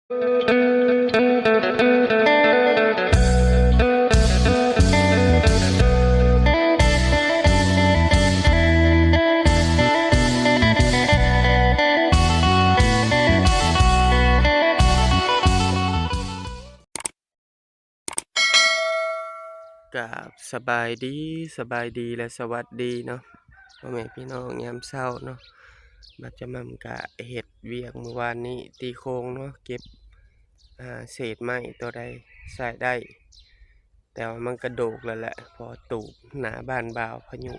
ກາບສະບາຍດີ ສະບາຍດີ ແລະ ສະຫວັດດີເນາະ ພໍ່ແມ່ພີ່ນ້ອງຍາມເຊົ້າເນາະ. ບາດຈະໝ່ຳກະເຮັດວຽກມື້ວານນີ້ ຕີໂຄງເນາະ ເກັບ ອ່າ ເສດໄມ້ຕົວໃດໃຊ້ໄດ້ ແຕ່ວ່າມັນກະໂດກແລ້ວແຫຼະ ເພາະຕູບໜ້າບ້ານບ່າວພາຍຸ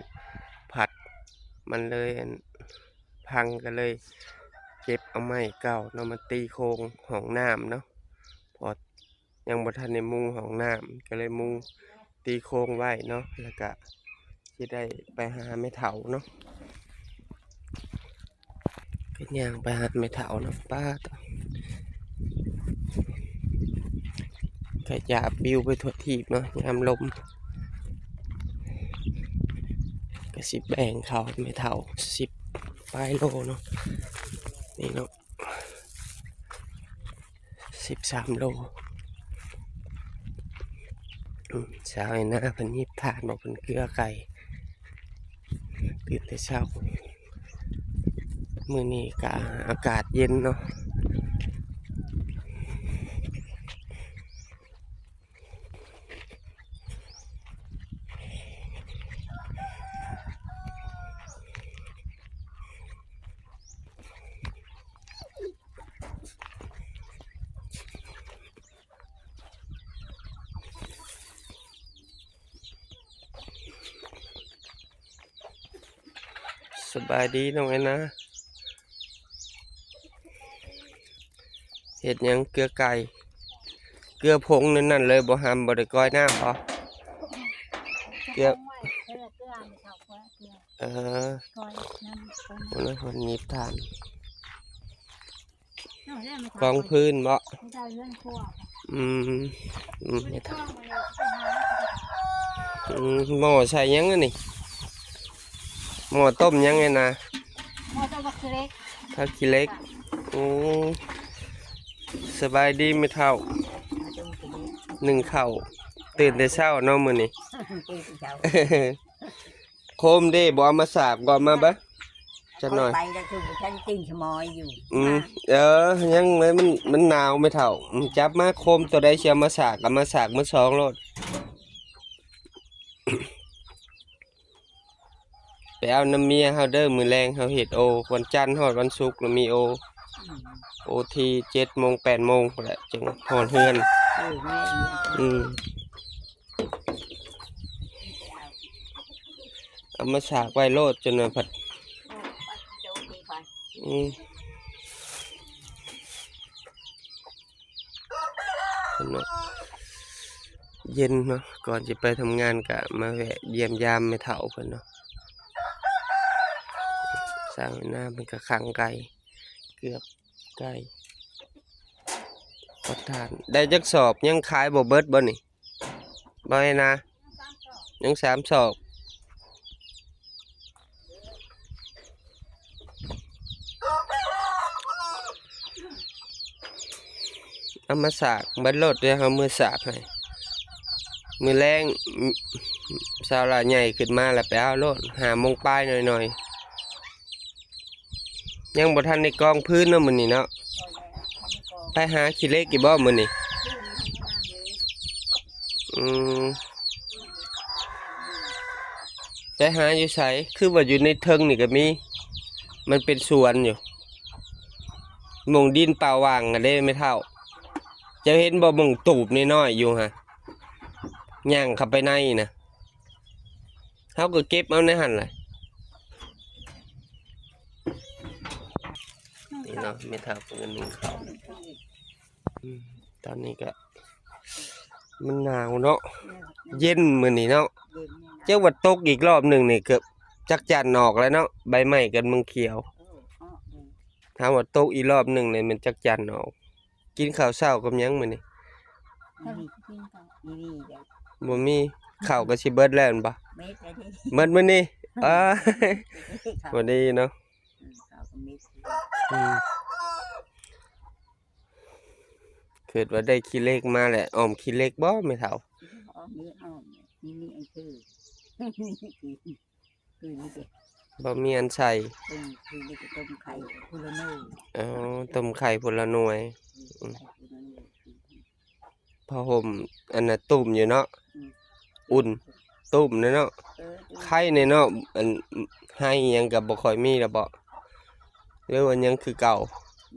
ພັດ ມັນເລີຍອັນ ພັງ ກະເລີຍເກັບເອົາໄມ້ເກົ່າເນາະ ມາຕີໂຄງຫ້ອງນ້ຳເນາະ ເພາະ ຍັງບໍ່ທັນໄດ້ມຸງຫ້ອງນ້ຳ ກະເລີຍມຸງຕີໂຄງໄວ້ເນາະ ແລ້ວກະຊິໄດ້ໄປຫາແມ່ເຖົ້າເນາະ ກະຍ່າງໄປຫາແມ່ເຖົ້າເນາະ. ປ້າດ ຂະຫຍ້າປິວໄປທົ່ວທີບເນາະ ຍາມລົມ ກະຊິແບ່ງເຂົ້າໃຫ້ແມ່ເຖົ້າ ສິບປາຍໂລເນາະ ນີ້ເນາະ. ສິບສາມໂລ. ອືມ ສາວໄອ້ນາເພິ່ນຫຍິບຖ່ານບໍ ເພິ່ນເກືອໄກ່ ຕື່ນແຕ່ເຊົ້າ ມື້ນີ້ກະອາກາດເຢັນເນາະ. ສະບາຍດີນ້ອງແອນນາ. ເຮັດຫຍັງ? ເກືອໄກ່ ເກືອຜົງນັ້ນເລີຍບໍ່? ຫຳບໍ່ໄດ້ກ່ອຍນ້ຳບໍ່? ເກືອ ເອີ ໂອ້ຍ ເພິ່ນຫຍິບຖ່ານ ກອງຟືນບໍ່? ອືມ ອືມ ອືມ ໝໍ້ໃສ່ຫຍັງອັນນີ້? ໝໍ້ຕົ້ມຫຍັງນີ້ນະ? ໝໍ້ຕົ້ມຜັກຂີ້ເຫຼັກ ຜັກຂີ້ເຫຼັກ. ໂອ້ ສະບາຍດີແມ່ເຖົ້າ. ໜຶ້ງເຂົ້າ ຕື່ນແຕ່ເຊົ້າເນາະມື້ນີ້. ໂຄມເດ້ ບໍ່ເອົາມາສາກ ບໍ່ເອົາມາເບິ່ງຈັກໜ້ອຍ. ຂ້ອຍໄປແລ້ວຄືບໍ່ທັນຕື່ນສະໝອຍຢູ່. ອືມ ເອີ ຍັງເລີຍ ມັນ ມັນໜາວແມ່ເຖົ້າ. ອືມ ຈັບມາ ໂຄມຕົວໃດຊິເອົາມາສາກ ເອົາມາສາກມື້ສອງໂລດ. ໄປເອົານຳເມຍເຮົາເດີ້ ມື້ແລງເຮົາເຮັດໂອ ວັນຈັນຮອດວັນສຸກລະມີໂອ. ອືມ ໂອທີເຈັດໂມງແປດໂມງພຸ້ນແຫຼະ ຈຶ່ງຮອດເຮືອນ. ເອີ ແມ່ນ. ອືມ ເອົາມາສາກໄວ້ໂລດ ຈົນວ່າພັດ ອືມ ເນາະ ເຢັນເນາະ ກ່ອນຊິໄປທຳງານກະມາແວະຢ້ຽມຢາມແມ່ເຖົ້າເພິ່ນເນາະ. ສາວໜ້າເພິ່ນກະຂັງໄກ່ ເກືອກໄກ່ ປະທານ ໄດ້ຈັກສອບ? ຍັງຂາຍບໍ່ເບິດບໍ່ນີ້? ບໍ່ໃຫ້ນາ ຍັງສາມສອບ. ເອົາມາສາກເບິດໂລດ ດຽວເຮົາເມືອສາກໃຫ້. ມື້ແລງ ສາວຫຼ້າໃຫຍ່ຂຶ້ນມາແລ້ວໄປເອົາໂລດ ຫ້າໂມງປາຍໜ້ອຍໆ. ຍັງບໍ່ທັນໄດ້ກອງຟືນເນາະມື້ນີ້ເນາະ. ໄປຫາຂີ້ເຫຼັກຢູ່ບໍ່ມື້ນີ້? ອືມ ໄປຫາຢູ່ໃສ? ຄືວ່າຢູ່ໃນເທິງນີ້ກະມີ ມັນເປັນສວນຢູ່ ໝ່ອງດິນປ່າຫວ່າງຫັ້ນເດ້ແມ່ເຖົ້າ. ເຈົ້າເຫັນບໍ່ ໝ່ອງຕູບນ້ອຍໆຢູ່ຫັ້ນ ຍ່າງເຂົ້າໄປໃນນະ. ເຮົາກໍເກັບເອົາໃນຫັ້ນແຫຼະ. ນີ້ເນາະ ແມ່ເຖົ້າເພິ່ນໜຶ້ງເຂົ້າ. ອືມ ຕອນນີ້ກະ ມັນໜາວເນາະ ເຢັນມື້ນີ້ເນາະ. ຈັກວ່າຕົກອີກລອບໜຶ່ງນີ້ ເກືອບຈັກຈັ່ນອອກແລ້ວເນາະ ໃບໄມ້ກັນມັນຂຽວ. ຖ້າວ່າຕົກອີກລອບໜຶ່ງນີ້ ແມ່ນຈັກຈັ່ນອອກ. ກິນເຂົ້າເຊົ້າກັບຫຍັງມື້ນີ້? ບໍ່ມີ. ເຂົ້າກໍຊິເບິດແລ້ວແມ່ນບໍ່? ເບິດມື້ນີ້. ອ້າ ພໍດີເນາະ. ອືມ ເຂົ້າກໍເບິດ. ອືມ ອືມ. ຄິດວ່າໄດ້ຂີ້ເຫຼັກມາແຫຼະ ອ້ອມຂີ້ເຫຼັກບໍ່ແມ່ເຖົ້າ? ອ້ອມນີ້ອ້ອມນີ້ ນີ້ອັນຄື ຄືນີ້ເດ້ ບໍ່ມີອັນໃສ່ ເອີ ຄືນີ້ກໍຕົ້ມໄຂ່ພຸ້ນລະໜ່ວຍ ອໍ ຕົ້ມໄຂ່ພຸ້ນລະໜ່ວຍ ອືມ ໄຂ່ພຸ້ນລະໜ່ວຍ ຜ້າຫົ່ມອັນນ່ະ ຕຸ້ມຢູ່ເນາະ ອືມ ອຸ່ນ ຕຸ້ມແດ່ເນາະ ເອີ ຕຸ້ມ ໄຂ່ແດ່ເນາະ ອັນໄຮ່ຫຍັງກໍບໍ່ຄ່ອຍມີແລ້ວເບາະ ຫຼືວ່າຍັງຄືເກົ່າ?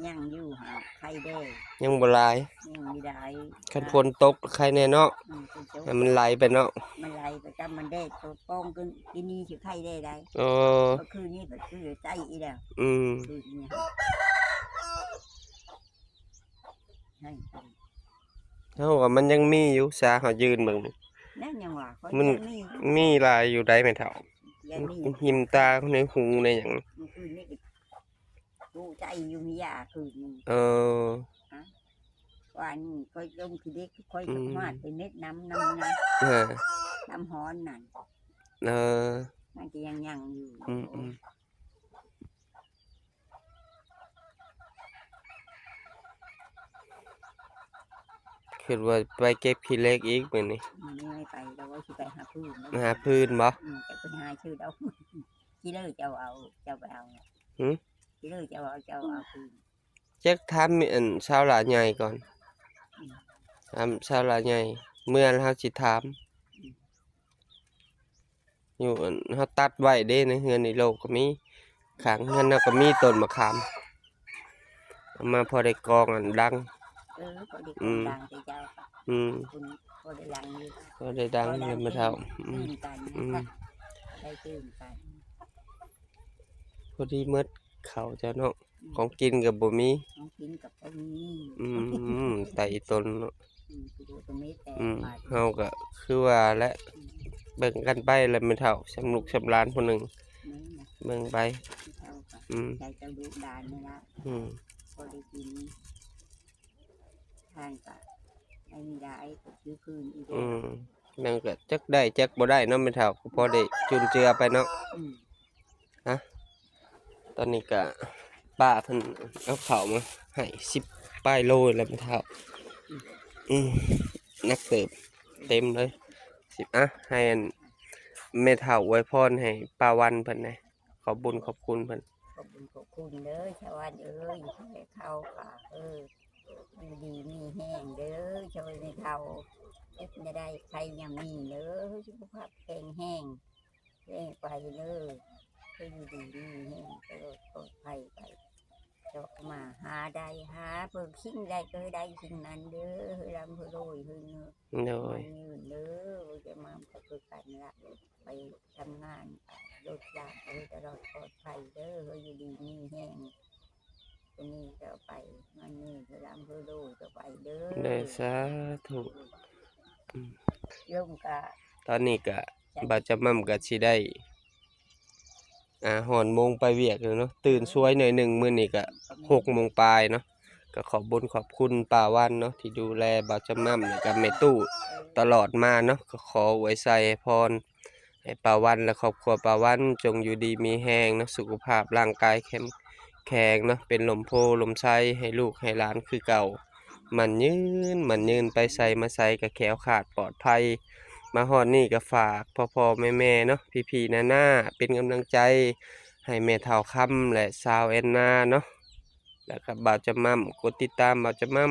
ຍັງຢູ່ຫາໄຂ່ແດ່ ຍັງບໍ່ຫຼາຍ ຍັງບໍ່ຫຼາຍ ຄັນຝົນຕົກໄຂ່ແດ່ເນາະ ອືມ ຝົນຕົກ ໃຫ້ມັນໄຫຼໄປເນາະ ມັນໄຫຼໄປຕາມມັນແດດ ໂຕປ່ອງຂຶ້ນ ປີນີ້ຊິໄຂ່ແດ່ໄດ ເອີ ຄືນນີ້ກໍຄືໃສ່ອີກແລ້ວ ອືມ ຄືນນີ້ ໃຫ້ໄປ ເຮົາວ່າມັນຍັງມີຢູ່ ສາເຮົາຢືນເບິ່ງ ນັ້ນຍັງວ່າ ມັນມີ ມີຫຼາຍຢູ່ໃດແມ່ເຖົ້າ ຢ່າງນີ້ ຫິມຕາໃນຫູໃນຫຍັງ ມື້ຄືນນີ້ກໍ ຮູ້ໃຈຢູ່ມີຢາຄືນນີ້ ເອີ ຮະ ວ່ານີ້ຂ້ອຍລົງຂີ້ເຫຼັກ ຂ້ອຍ ອືມ ກໍມາດໄປເມັດນ້ຳ ນ້ຳນັ້ນ ຮະ ນ້ຳຮ້ອນນັ້ນ ເອີ ມັນກໍຍັງຍັງຢູ່ ອືມໆ ຄິດວ່າໄປເກັບຂີ້ເຫຼັກອີກມື້ນີ້ ມື້ນີ້ໄປ ແລ້ວວ່າຊິໄປຫາຟືນ ຫາຟືນບໍ່? ອືມ ແຕ່ເພິ່ນຫາຊື່ດອກ ຊິເລີເຈົ້າເອົາ ເຈົ້າໄປເອົາ ຫື? ຊິເລີເຈົ້າເອົາ ເຈົ້າເອົາຟືນ ຈັກຖາມອັນຊາວຫຼ້າໃຫຍ່ກ່ອນ ອືມ ຖາມຊາວຫຼ້າໃຫຍ່ ເມື່ອແລ້ວເຮົາຊິຖາມ ອືມ ຢູ່ອັນເຮົາຕັດໄວ້ເດ້ ໃນເຮືອນອີໂລກກໍມີ ຂ້າງເຮືອນເຮົາກໍມີຕົ້ນມະຂາມ ເອົາມາພໍໄດ້ກອງອັນດັງ ເອີ ພໍໄດ້ກອງ ອືມ ດັງແຕ່ເຈົ້າ ອືມ ຄຸນພໍໄດ້ດັງຢູ່ ພໍໄດ້ດັງ ພໍໄດ້ ແລ້ວແມ່ເຖົ້າ ອືມ ຕື່ມກັນ ອືມ ໄດ້ຕື່ມກັນ ພໍດີໝົດເຂົ້າເຈົ້າເນາະ ອືມ ຂອງກິນກໍບໍ່ມີ ຂອງກິນກໍບໍ່ມີ ອືມ ໄຕ່ຕົນເນາະ ອືມ ເຮົາກໍຄືວ່າແຫຼະ ອືມ ເບິ່ງກັນໄປແຫຼະແມ່ເຖົ້າ ສ່ຳລູກສ່ຳຫຼານຜູ້ໜຶ່ງ ແມ່ນນະ ເບິ່ງໄປ ເຮົາກໍ ອືມ ໃຊ້ເຈົ້າລູກຫຼານນີ້ລະ ອືມ ພໍໄດ້ກິນ ທານກໍໄດ້ມີຫຼາຍກໍຊື້ຄືນອີກແລ້ວ ອືມ ແມ່ນກໍຈັກໄດ້ຈັກບໍ່ໄດ້ເນາະແມ່ເຖົ້າ ກໍພໍໄດ້ຈຸນເຈືອໄປເນາະ ອືມ ຮະ ຕອນນີ້ກະປ້າເພິ່ນເອົາເຂົ້າມາໃຫ້ສິບປາຍໂລແລ້ວແມ່ເຖົ້າ ອືມ ໜັກເຕີບ ເຕັມເລີຍ ສິບ ອະ ໃຫ້ອັນແມ່ເຖົ້າອວຍພອນໃຫ້ປ້າວັນເພິ່ນແດ່ ຂອບບຸນຂອບຄຸນເພິ່ນ ຂອບບຸນຂອບຄຸນເດີຊາວັນເອີຍ ໃຫ້ເຂົາກະ ເອີ ຢູ່ດີມີແຮງເດີ ຊ່ອຍແມ່ເຖົ້າ ເຈັບຢ່າໄດ້ ໄຂ້ຢ່າມີເດີ ສຸຂະພາບແຂງແຮງ ແລ້ວໄປເດີ ໃຫ້ຢູ່ດີມີແຮງ ຕະຫຼອດປອດໄພໄປ ເຈາະມາຫາໄດ້ ຫາເບິ່ງສິ່ງໃດກໍໃຫ້ໄດ້ສິ່ງນັ້ນເດີ ໃຫ້ລ່ຳໃຫ້ລວຍ ໃຫ້ເງິນ ໂດຍ ມັນຍືນເດີ ເຈົ້າມາກໍຄືກັນລະ ໄປທຳງານ ລົດລາກ ໃຫ້ຕະຫຼອດປອດໄພເດີ ໃຫ້ຢູ່ດີມີແຮງ ຄົນນີ້ຕໍ່ໄປ ມັນຍືນ ໃຫ້ລ່ຳໃຫ້ລວຍຕໍ່ໄປເດີ ເດີ ສາທຸ ອືມ ລົງກະ ຕອນນີ້ກະ ບ່າວຈຳມ່ຳກະຊິໄດ້ ອ່າ ຮອດໂມງໄປວຽກແລ້ວເນາະ ຕື່ນສວຍໜ້ອຍໜຶ່ງ ມື້ນີ້ກະຫົກໂມງປາຍເນາະ ກະຂອບບຸນຂອບຄຸນປ້າວັນເນາະ ທີ່ດູແລບ່າວຈຳມ່ຳ ແລະກະແມ່ຕູ້ຕະຫຼອດມາເນາະ ກະຂໍອວຍໄຊໃຫ້ພອນ ໃຫ້ປ້າວັນ ແລະຄອບຄົວປ້າວັນ ຈົ່ງຢູ່ດີມີແຮງເນາະ ສຸຂະພາບຮ່າງກາຍເຂັ້ມແຂງເນາະ ເປັນຮົ່ມໂພຮົ່ມໄຊໃຫ້ລູກໃຫ້ຫຼານຄືເກົ່າ ໝັ້ນຍືນໝັ້ນຍືນ ໄປໃສມາໃສກະແຄ້ວຄາດປອດໄພ ມາຮອດນີ້ກະຝາກພໍ່ໆແມ່ໆເນາະ ພີ່ໆນ້າໆ ເປັນກຳລັງໃຈໃຫ້ແມ່ເຖົ້າຄຳ ແລະສາວແອນນາເນາະ ແລະກະບ່າວຈຳມ່ຳ ກົດຕິດຕາມບ່າວຈຳມ່ຳ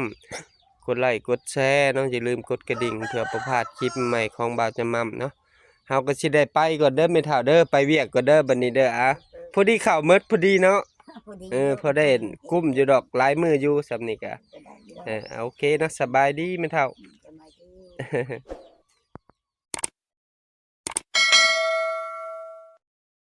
ກົດໄລ້ກົດແຊເນາະ ຢ່າລືມກົດກະດິ່ງ ເພື່ອບໍ່ພາດຄລິບໃໝ່ຂອງບ່າວຈຳມ່ຳເນາະ ເຮົາກໍຊິໄດ້ໄປກ່ອນເດີແມ່ເຖົ້າເດີ ໄປວຽກກ່ອນເດີບັດນີ້ເດີ ອາ ພໍດີເຂົ້າໝົດພໍດີເນາະ ພໍດີ ເອີ ພໍໄດ້ກຸ້ມຢູ່ດອກ ຫຼາຍມື້ຢູ່ ສ່ຳນີ້ກະ ກໍໄດ້ຢູ່ດອກ ເອີ ໂອເຄເນາະ ສະບາຍດີແມ່ເຖົ້າ ອືມ ສະບາຍດີ.